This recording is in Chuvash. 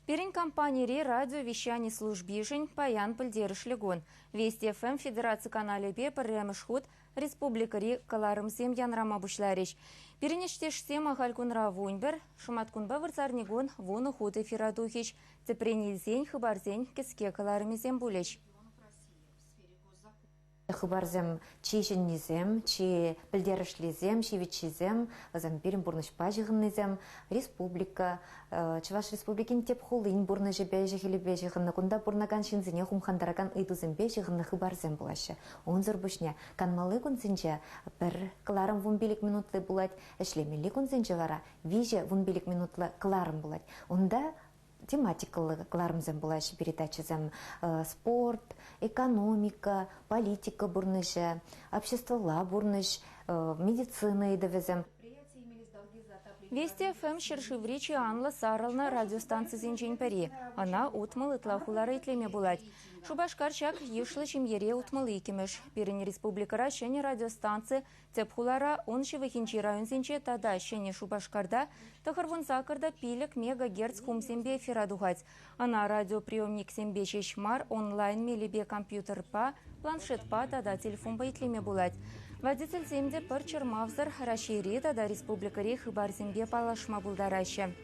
Пирӗн компанири радиовещани службишӗн паян пӗлтерӗшлӗ кун. Вести ФМ федераци каналӗпе пӗрремӗш хут республикӑри кӑларӑмсем янрама пуҫларӗҫ. Пирӗн ӗҫтешсем ахаль кунра 11, шӑматкунпа вырсарникун 10 хут эфира тухӗҫ. Тӗпрен илсен хыпарсен кӗске кӑларӑмӗсем пулӗҫ. Хыпарсем чи ҫӗннисем, чи пӗлтерӗшлисем, ҫивӗччисем, вӗсем пирӗн пурнӑҫпа ҫыхӑннисем, республика, Чӑваш Республикин тӗп хулин пурнӑҫӗпе, ӗҫӗ-хӗлӗпе ҫыхӑннӑ, кунта пурӑнакан ҫынсене хумхантаракан ыйтусемпе ҫыхӑннӑ хыпарсем пулаҫҫӗ. Унсӑр пуҫне канмалли кунсенче пӗр кӑларӑм 15 минутлӑ пулать, ӗҫлемелли кунсенче вара виҫӗ 15 минутлӑ кӑларӑм пулать. Унта тематикӑллӑ кӑларӑмсем пулаҫҫӗ, передачӑсем спорт, экономика, политика пурнӑҫӗ, обществӑлла пурнӑҫ, медицина ыйтӑвӗсем. Вести ФМ ҫӗршыври чи анлӑ сарӑлнӑ радиостанцисенчен пӗри. Ӑна 60 ытла хулара итлеме пулать. Шупашкар ҫак йышлӑ ҫемьере 62-мӗш. Пирӗн республикӑра ҫӗнӗ радиостанци Тӗп хулара, ун ҫывӑхӗнчи районсенче тата Ҫӗнӗ Шупашкарта 98,5 мегагерц хумсемпе эфира тухать. Ӑна радиоприемниксемпе ҫеҫ мар, онлайн мелӗпе компьютерпа, планшетпа тата телефонпа итлеме пулать. Водительсем те пӗр чӑрмавсӑр Раҫҫейри тата республикӑри хыпарсемпе паллашма пултараҫҫӗ.